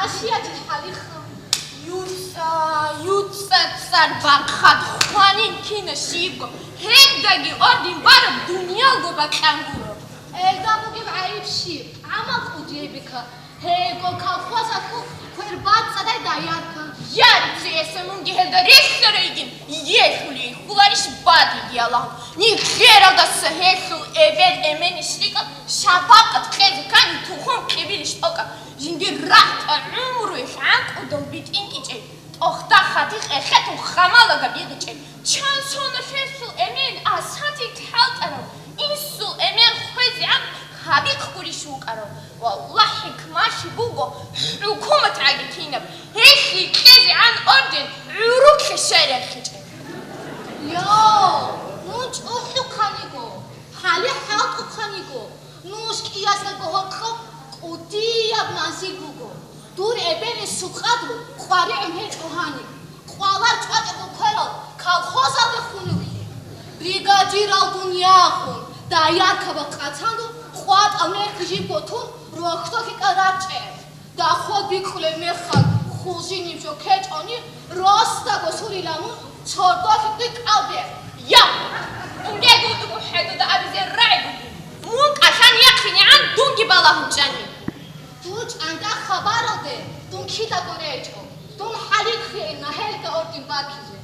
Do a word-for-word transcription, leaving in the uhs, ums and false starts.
Ашиятил хӀалихъа. ЮцӀа, юцӀа цӀар бахъад хванин кина щибго, гьелдаги орден бараб дуниялго бакьан гуро. Гьелда бугеб гӀайиб щиб? ГӀамал кӀудияб бика. Гьего колхозалъул квер бацӀцӀадай доярка. Я, рицеяса мунги гьелда релълъарайгин, елъулей хьуларищ бадиги Аллагьу? Нилъералдаса гьелъул эбел-эменищ рикӀкӀад шапакъат кьезе ккани тухум кьибилищ тӀокӀаб, жиндир рагӀтӀа гӀумруялъ гӀанкӀудал битӀинкӀичӀей, тӀохда хадихъ эхетун хамалагаб бигьичӀей, чан соналъ гьелъул эмен асатил хӀалтӀарав, инсул эмен хвезегӀан гьабихъ гурищ вукӀарав? Валлагь, хӀикмалъи буго хӀукуматгӀаги кинаб, гьелъие кьезегӀан орден гӀуруклъе щай рехичӀеб. Йо, мун чӀухӀухъаниго, гьале хӀалтӀухъаниго, нуж кӀиясдаго гьоркьоб кӀудияб манзил буго. Дур эбеласул къадру къваригӀун гьечӀо гьаниб. Къвалар чӀватӀиго кверал колхозалде хунухъе. Бригадиралгун ягъун, дояркабаз къацандун, къватӀал мехги жибго тун, рохьдолъи кӀал рачӀчӀе. Доход бикьулеб мехалъ хулжиниб жо ккечӀони, росдаго сурила мун, цордолъи кӀикъал бер. Я! Унего дуго хӀедуда абизе рагӀи бугин. Мун кӀалъан яхъинегӀан дунги балагьун чӀани. Дур чӀанкӀа хабаралде дун кидаго речӀо, дун хӀалихъе ина гьелда орден бакизе.